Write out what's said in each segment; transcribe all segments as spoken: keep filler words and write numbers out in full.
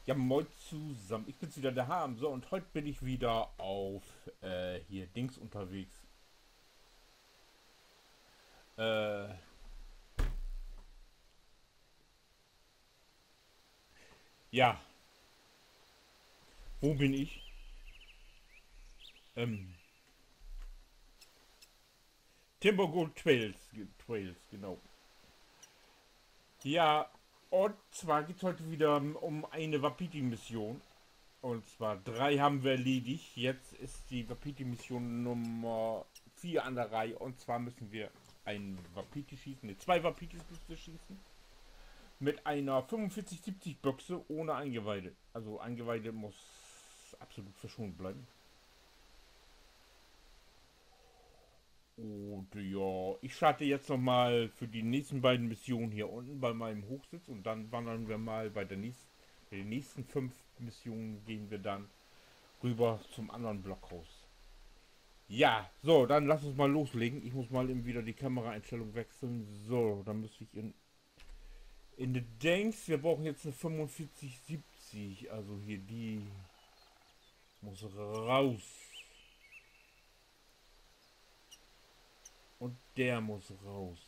Ja, moin zusammen. Ich bin's wieder, der Harm. So, und heute bin ich wieder auf, äh, hier Dings unterwegs. Äh, ja. Wo bin ich? Ähm, Timbergold Trails, Trails, genau. Ja, und zwar geht's heute wieder um eine Wapiti-Mission. Und zwar drei haben wir erledigt. Jetzt ist die Wapiti-Mission Nummer vier an der Reihe. Und zwar müssen wir einen Wapiti schießen. Ne, zwei Wapitis müssen wir schießen. Mit einer fünfundvierzig siebzig Büchse ohne Eingeweide. Also Eingeweide muss absolut verschont bleiben. Und ja, ich starte jetzt noch mal für die nächsten beiden Missionen hier unten bei meinem Hochsitz und dann wandern wir mal bei der nächsten, bei den nächsten fünf Missionen gehen wir dann rüber zum anderen Blockhaus. Ja, so, dann lass uns mal loslegen. Ich muss mal eben wieder die Kameraeinstellung wechseln. So, dann müsste ich in, in de Dings, wir brauchen jetzt eine fünfundvierzig siebzig, also hier die muss raus. Und der muss raus.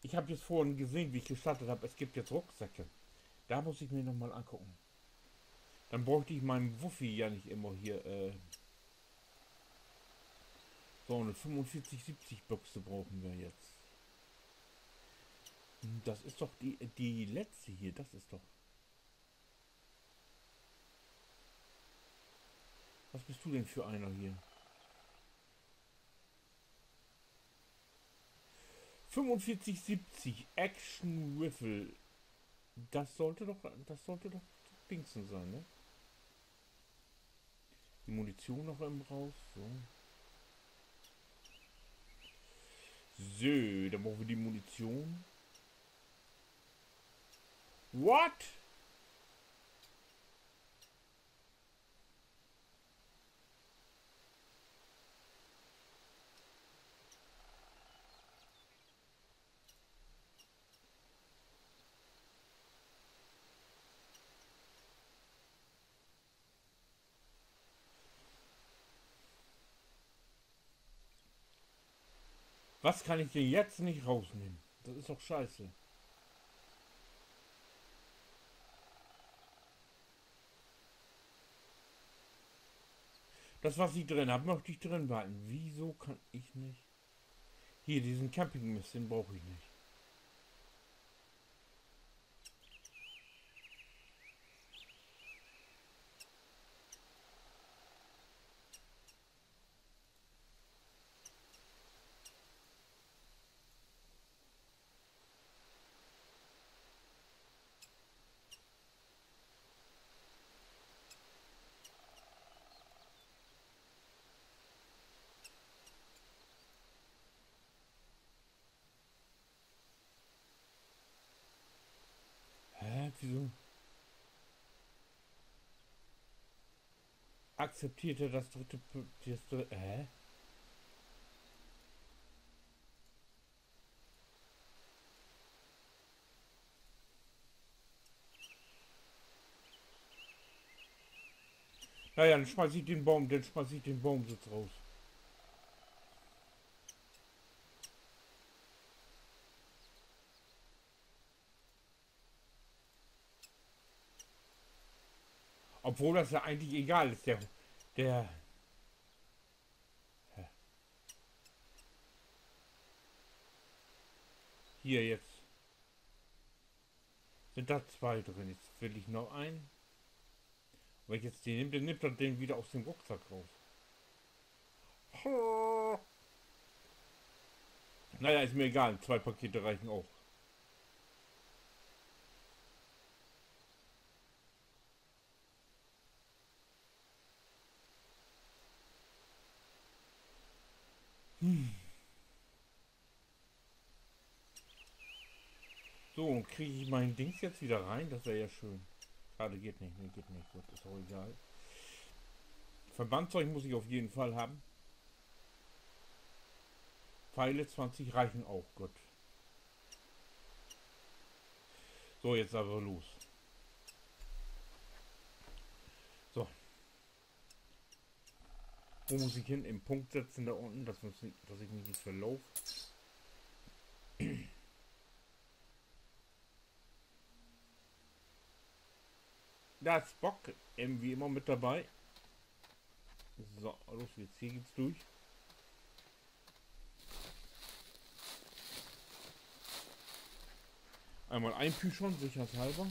Ich hab jetzt vorhin gesehen, wie ich gestartet hab, es gibt jetzt Rucksäcke. Da muss ich mir noch mal angucken. Dann bräuchte ich meinen Wuffi ja nicht immer hier, äh, so, eine fünfundvierzig siebzig Büchse brauchen wir jetzt. Hm, das ist doch die, die letzte hier, das ist doch. Was bist du denn für einer hier? Fünfundvierzig siebzig Action Rifle. Das sollte doch, das sollte doch Dingsen sein, ne? Die Munition noch eben raus, so. So, dann brauchen wir die Munition. What? Was kann ich denn jetzt nicht rausnehmen? Das ist doch scheiße. Das, was ich drin hab, möchte ich drin behalten. Wieso kann ich nicht? Hier, diesen Campingmist, den brauch ich nicht. Hä, wieso? Akzeptierte das dritte P-, das dr-, hä? Na ja, dann schmeiß ich den Baum, dann schmeiß ich den Baumsitz raus. Obwohl das ja eigentlich egal ist, der, der, hä? Hier jetzt. Sind da zwei drin? Jetzt will ich noch einen. Wenn ich jetzt den nehme, dann nimmt er den wieder aus dem Rucksack raus. Naja, ist mir egal. Zwei Pakete reichen auch. Hm. So, und krieg ich mein Dings jetzt wieder rein? Das wär ja schön. Schade, geht nicht. Nee, geht nicht. Gut, ist auch egal. Verbandzeug muss ich auf jeden Fall haben. Pfeile zwanzig reichen auch. Gut. So, jetzt aber los. Wo muss ik hen? En Punkt setten dor ünnen, dat, dat ik mi nich verlaup. Dor is Spock, ähm, wie immer mit dorbi. So, los geht's, hier geht's dörch. Eenmal en Püschon, sicherheitshalber.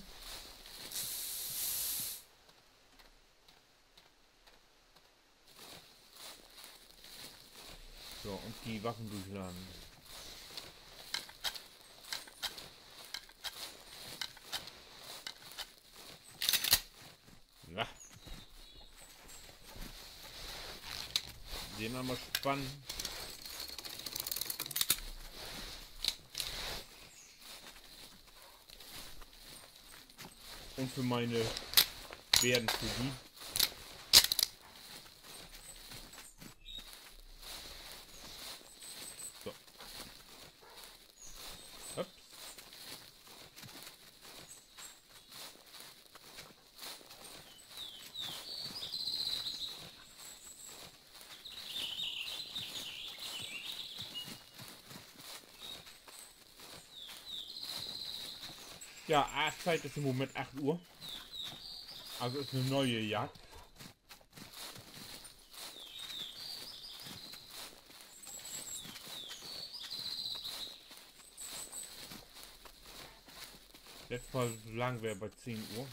So, un de Waffen dörchladen. Na. Den eenmal spannen. Un för miene Beerdenphobie. So. Ups. Ja, Aarzeit is in'n Moment acht Uhr. Also is 'ne nee'e Jagd. Letztes Mal lagen wi bi zehn Uhr.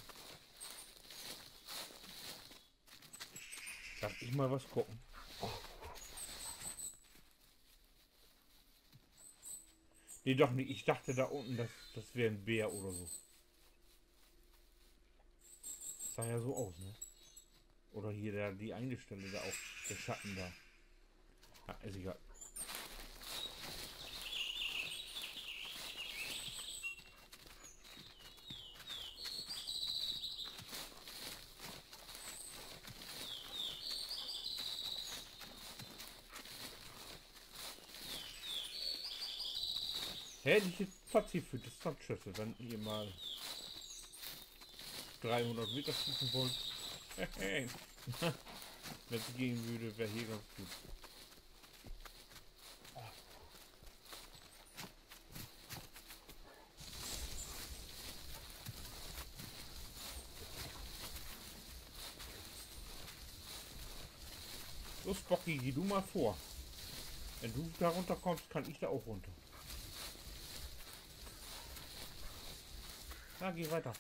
Darf ik mal wat koken? Nee, doch nich. Ik dacht, dor ünnen, dat, dat weer en Bär oder so. Sah ja so ut, ne? Oder hier de, de ene Stell dor ok, de Schatten dor. Ja, is egal. Herrliche Partie för Distanzschüsse, wenn ihr mal dreihundert Meter schießen wollt. Wenn se gehen würde, wär hier ganz gut. Los, Spocky, geh du mal vor. Wenn du dor runterkommst, kann ik dor ok runter. Na, geh weiter.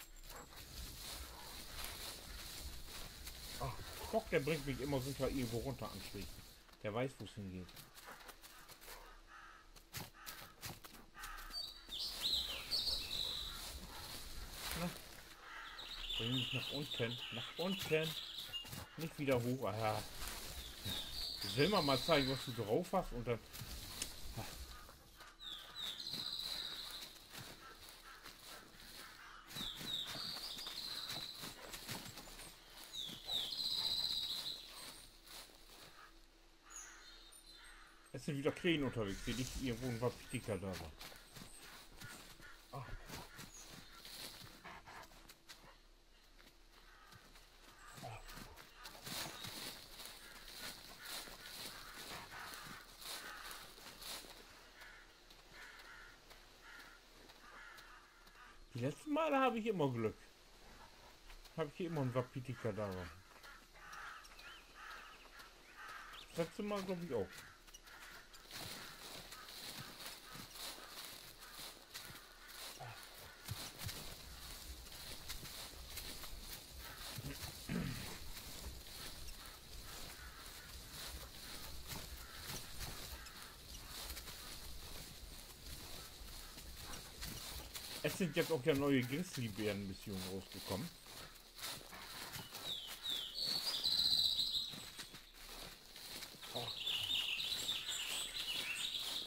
Ach, Spock, de bringt mi immer sicher irgendwo runter anschlichen. De weet, wo 't hingeiht. Na, bring mi na ünnen, na ünnen. Nich wieder hooch, ah. Will man mal zeigen, wat du drauf hest un denn, ah. Es sünd wieder Krähen ünnerwegens, de nich irgendwo en Wapitikadaver. Ah. De letzten Male harr ik immer Glück. Harr ik hier immer en Wapitikadaver. Dat letzte Mal, glööv ik, ok. Es sünd jetzt ok ja nee'e Grizzlybären-Missionen rutkamen.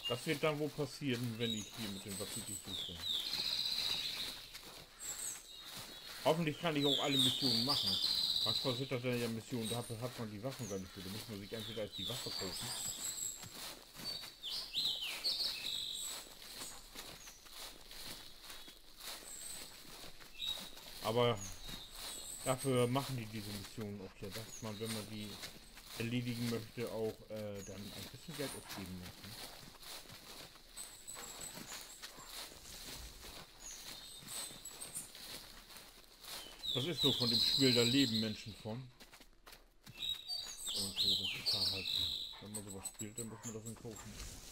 Dat warrt denn woll passeren, wenn ik hier mit den Wapitis dörch bün. Hoffentlich kann ik ok alle Missionen maken. Manchmal sünd dat denn ja Missionen, dor hett, hett man de Waffen gor nich för. Dor mutt man sik entweder eerst de Waffen kopen. Aver dorför maken de disse Missionen ok ja, dat man, wenn man de erledigen möchte, auch, äh, dann ein bisschen Geld ausgeben muss, ne? Das ist so, von dem Spiel, da leben Menschen von. Und, äh, das ist da halt so. Wenn man sowas spielt, dann muss man das in Kauf nehmen.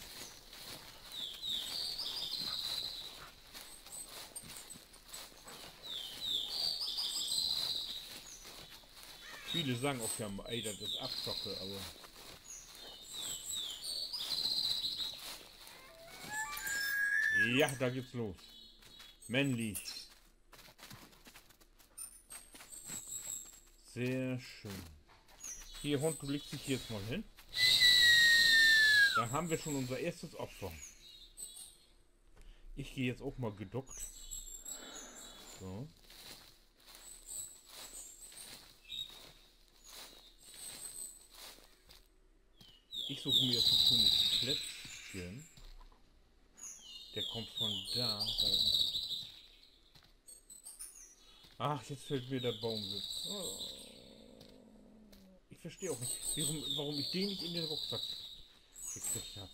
Viele sagen auch ja, ey, das ist Abzocke, aber ja, da geht's los. Männlich. Sehr schön. Hier, Hund, du legst dich hier jetzt mal hin. Dann haben wir schon unser erstes Opfer. Ich gehe jetzt auch mal geduckt. So. Ich suche mir jetzt ein schönes Plätzchen. Der kommt von da. Da. Ach, jetzt fehlt mir der Baumwipfel. Oh. Ich verstehe auch nicht, warum, warum ich den nicht in den Rucksack gekriegt habe.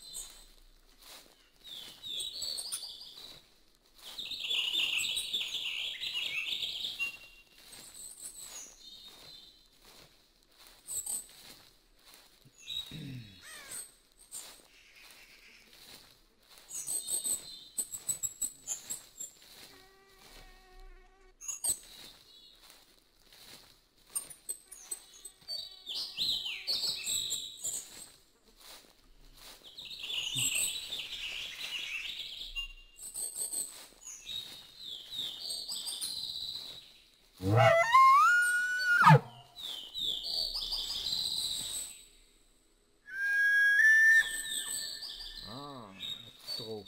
Ah, jetzt drauf.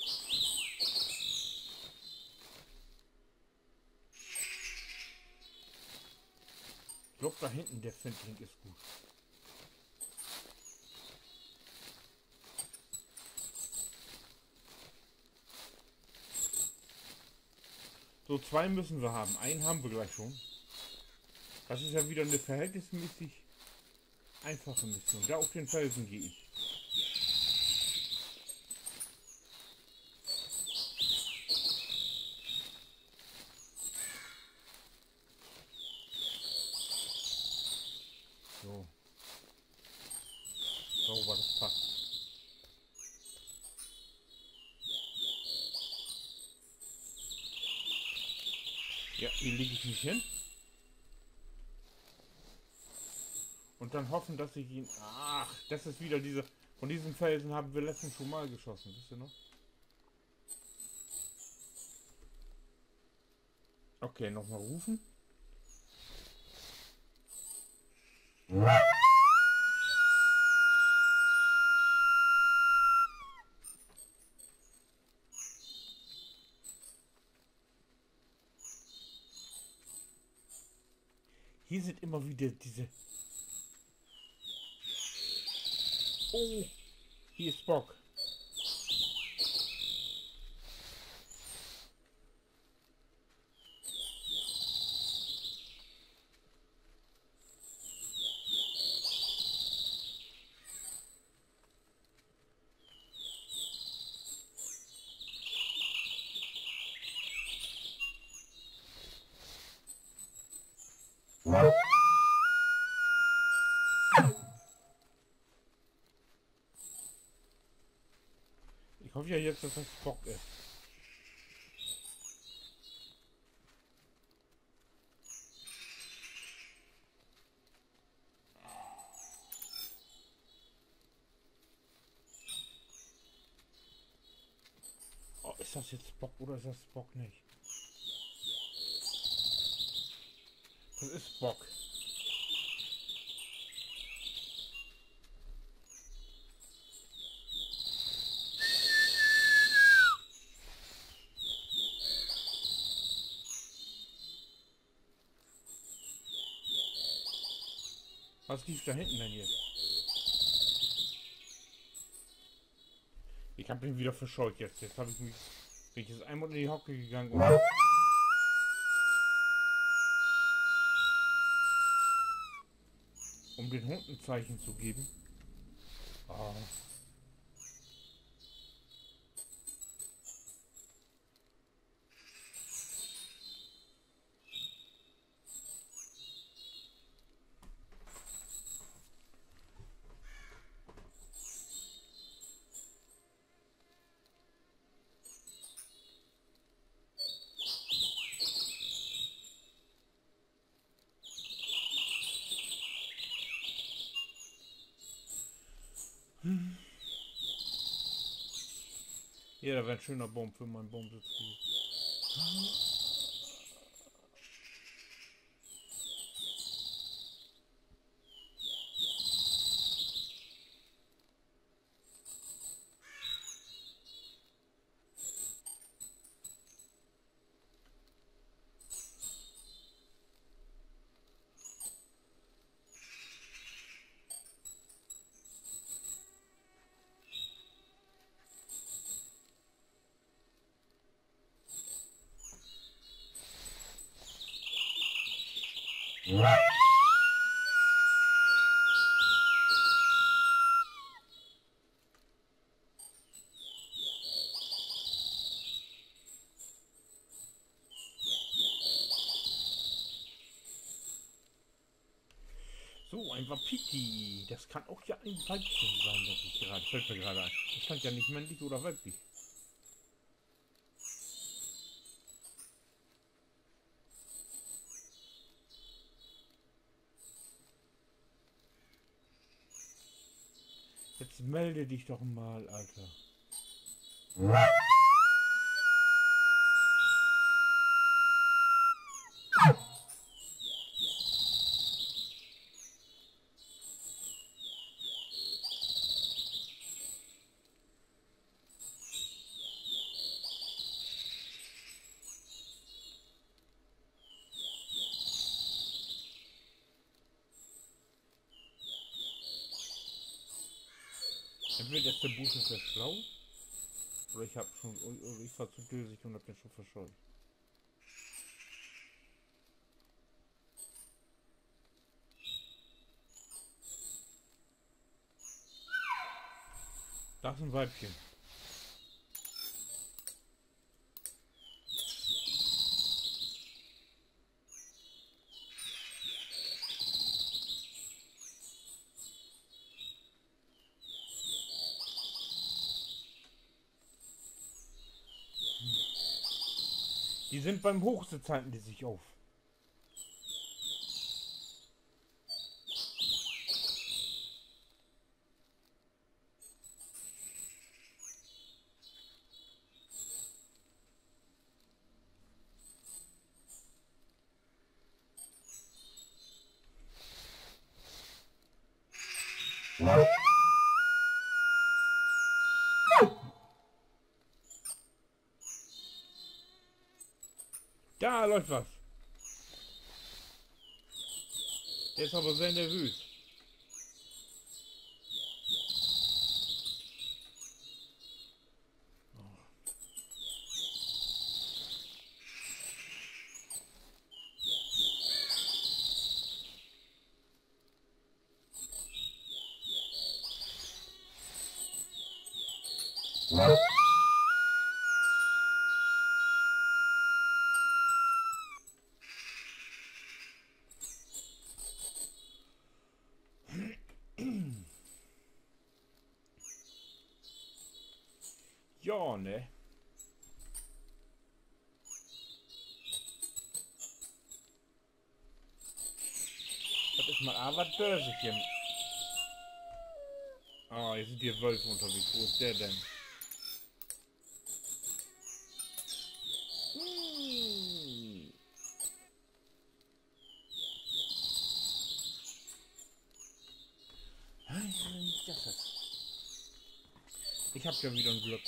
Ich glaub, da hinten der Findling ist gut. So, zwei müssen wir haben. Einen haben wir gleich schon. Das ist ja wieder eine verhältnismäßig einfache Mission. Da auf den Felsen gehe ich. So. Sauber, das passt. Ja, hier liege ich mich hin. Und dann hoffen, dass ich ihn. Ach, das ist wieder diese. Von diesem Felsen haben wir letztens schon mal geschossen, wisst ihr noch? Okay, nochmal rufen. Hier sind immer wieder diese. Oh, hier ist Spock. Ich hoffe ja jetzt, dass das Spock ist. Oh, ist das jetzt Spock oder ist das Spock nicht? Das ist Spock. Was lief da hinten denn hier? Ich hab den wieder verscheucht jetzt. Jetzt hab ich mich, bin ich jetzt einmal in die Hocke gegangen und. Um den Hund ein Zeichen zu geben. Ah. Ja, dat weer en schöner Boom för mien Boomsitz. So, ein Wapiti. Das kann auch ja ein Weibchen sein, denke ich gerade. Fällt mir gerade ein. Das stand ja nicht männlich oder weiblich. Jetzt melde dich doch mal, Alter. Entweder ist der Buße sehr schlau, oder ich hab schon, oder ich war zu dösig und hab den schon verscheucht. Das ist ein Weibchen. Die sind beim Hochsitz, halten die sich auf. Da läuft was. Der ist aber sehr nervös. Ja, ne? Dat is mal aver dösig hier. Ah, hier sünd hier Wölfe ünnerwegens. Wo is de denn? Hm. Heiliger Jesses. Ich hab ja wieder ein Glück.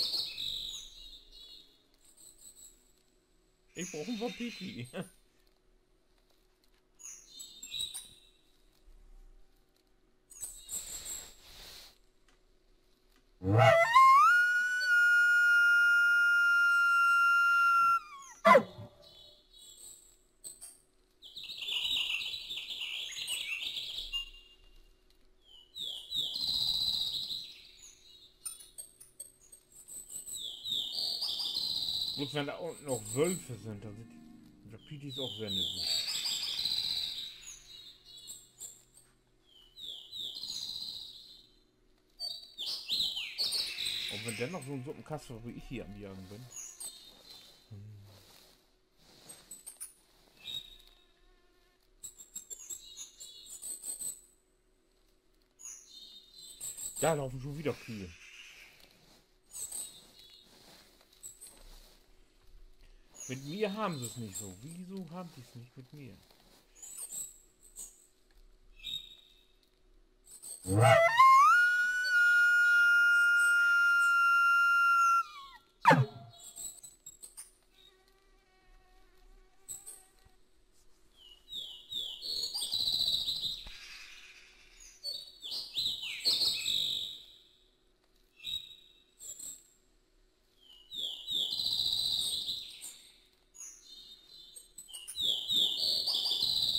Ich brauch en Wapiti. Bloß wenn dor unten noch Wölfe sünd, denn sünd de P Ts ok sehr nervöös. Un wenn denn noch so 'n Suppenkast, wo ik hier an Jagen bün. Dor lopen schon wedder Kühe. Mit mi hebbt se't nich so. Wieso hebbt se't nich mit mi?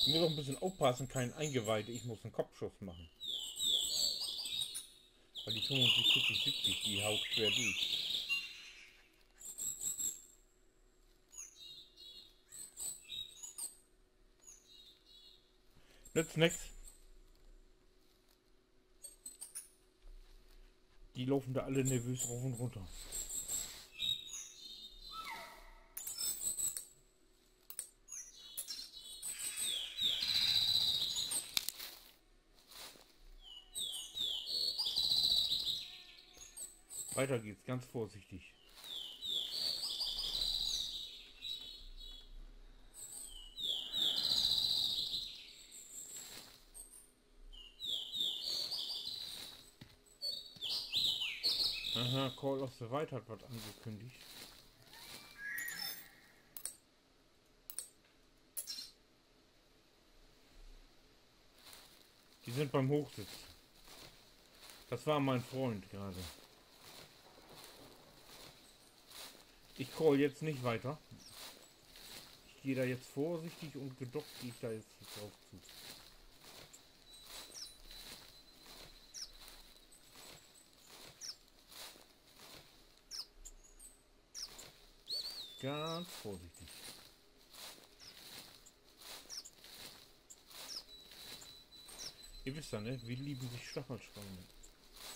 Ik mutt ok en beten oppassen, keen Ingeweide, ik mutt en Koppschuss maken. Wiel de fünfundsiebzig siebzig, de haut quer dör. Nützt nix. De lopen dor alle nervöös rauf un runner. Weiter geht's, ganz vorsichtig. Aha, Call of the Wild hett wat angekündigt. De sünd bi'n Hoochsitz. Dat weer mien Fründ grade. Ik call jetzt nich weiter. Ik geh dor jetzt vörsichtig un geduckt geh ik dor jetzt drauf to. Ganz vörsichtig. Ji weet dat, ne? Wi lieven sik Stachelschweine.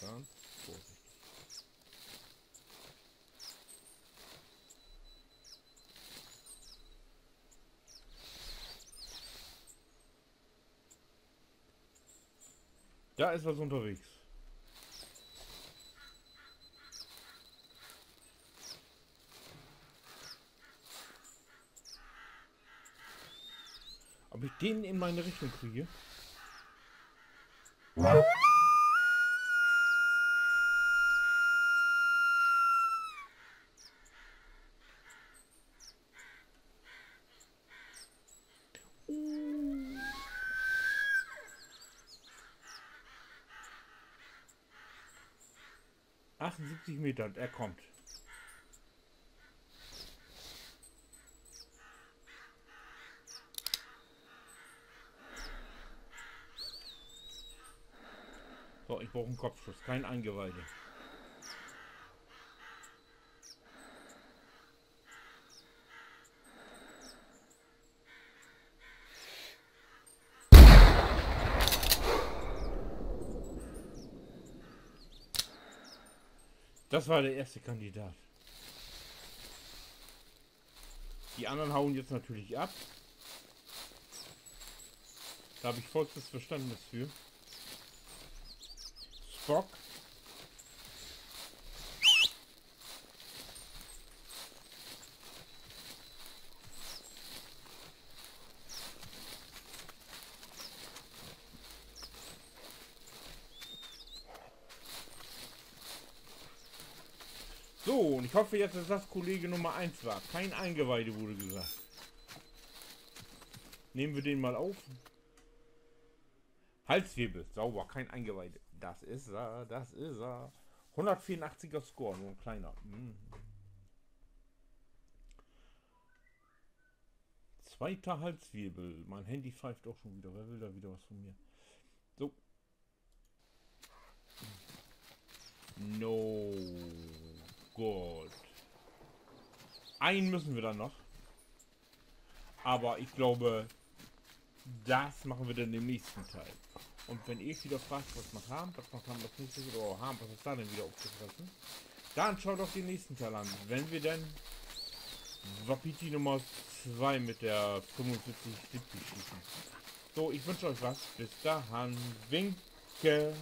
Ganz vörsichtig. Dor is wat ünnerwegens. Of ik den in mien Richtung krieg? Achtunsiebzig Meter, er kummt. So, ik bruuk en Koppschuss, keen Ingeweide. Dat weer de eerste Kandidat. De annern hauen jetzt natürlich af. Dor heff ik vullstes Verständnis för. Spock. So, un ik hoff, jetzt is dat Kollege Nummer eens weg. Keen Ingeweide, wurr seggt. Nehmen wi den mal op. Halswirbel, sauber, keen Ingeweide. Dat is er, dat is er. Hunnertveerunachtziger Score, nur en kleiner. Hm. Tweiter Halswirbel. Mien Handy pfeift ok schon wedder. Wer will dor wedder wat von mi? So. No. Goot. einen müssen wir dann noch. Aber ich glaube, das machen wir dann im nächsten Teil. Und wenn ihr euch wieder fragt, was macht Harm, was macht Harm, was nicht, oder Harm, was ist da denn wieder aufgefressen? Dann schaut doch den nächsten Teil an, wenn wir dann Wapiti Nummer zwei mit der fünfundvierzig siebzig schießen. So, ich wünsche euch was. Bis dahin. Winke.